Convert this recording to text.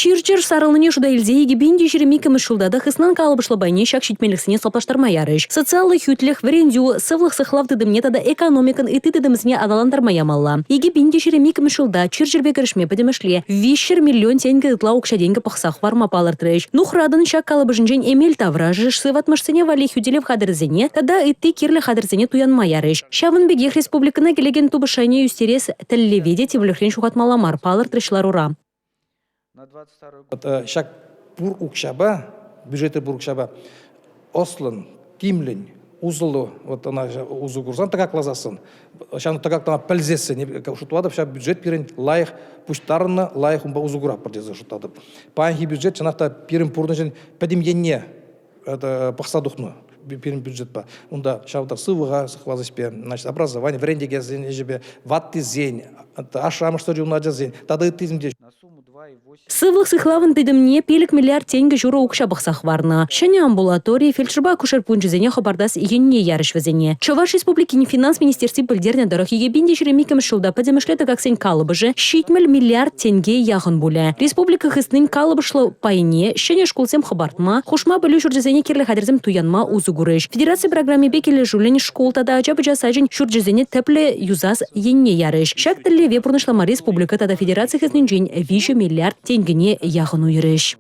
Чир-чӗр сарӑлнине шута илсе 2022-мӗш ҫулта та хыснан калӑпӑшлӑ пайне ҫак ҫитменлӗхсене саплаштарма ярӗҫ. Социаллӑ хӳтлӗх, вӗрентӳ, сывлӑх сыхлав тытӑмне тата экономикӑн ытти тытӑмӗсене аталантарма ямалла. 2022-мӗш ҫулта чир-чӗрпе кӗрешме пӗтӗмӗшле 300 миллион тенкӗ ытла укҫа-тенкӗ пӑхса хӑварма палӑртрӗҫ. Нухратӑн ҫак калӑпӑшӗнчен эмел таврашӗ, сыватмӑшсене валли хӳтӗлев хатӗрӗсене тата ытти кирлӗ хатӗрсене туянма ярӗҫ. Ҫавӑн пекех республикӑна килекен тупӑш шайне ӳстерес тӗллеве те тимлӗхрен ҫухатмалла мар, палӑртрӗҫ ларура. Ҫак пур укҫапа, бюджетри пур укҫапа ӑслӑн, тимлӗн, усӑллӑ вот ӑна усӑ курсан тӑкакласассӑн, ҫавна тӑкаклама пӗлсессӗн шутлатӑп, ҫав бюджет пирӗн лайӑх пуҫтарӑннӑ, лайӑх унпа усӑ куратпӑр тесе шутлатӑп. Паянхи бюджет чӑнах та пирӗн пурнӑҫӑн пӗтӗм енне это пӑхса тухнӑ пирӗн бюджетпа. Унта ҫав та сывлӑха сыхлас ӗҫпе, значит, образование, вӗрентекенсен ӗҫӗпе, ваттисен, ашшӗ-амӑшсӑр юлнӑ ачасен тата ыттисем те. Сывлӑх сыхлавӗн тытӑмне 5 миллиард тенкӗ ҫурӑ укҫа пӑхса хӑварнӑ. Ҫӗнӗ амбулатори, фельдшерпа акушер пункчӗсене хӑпартас енне ярӗҫ вӗсене. Чӑваш Республикин Финанс министерстви пӗлтернӗ тӑрӑх, 2022 ҫулта пӗтӗмӗшле тӑкаксен калӑпӑшӗ 70 миллиард тенке яхӑн пулӗ. Республика хыснин калӑпӑшлӑ пайне ҫӗнӗ шкулсем хӑпартма, хушма пӗлӳ ҫурчӗсене кирлӗ хатӗрсем туянма усӑ курӗҫ. Федераци программипе килӗшӳллӗн шкул тата ача-пӑча сачӗн ҫурчӗсене тӗплӗ юсас енне ярӗҫ. Ҫак тӗллеве пурнӑҫлама республика тата федераци хыснинчен 3 миллиард тенкӗне яхӑн уйӑрӗҫ.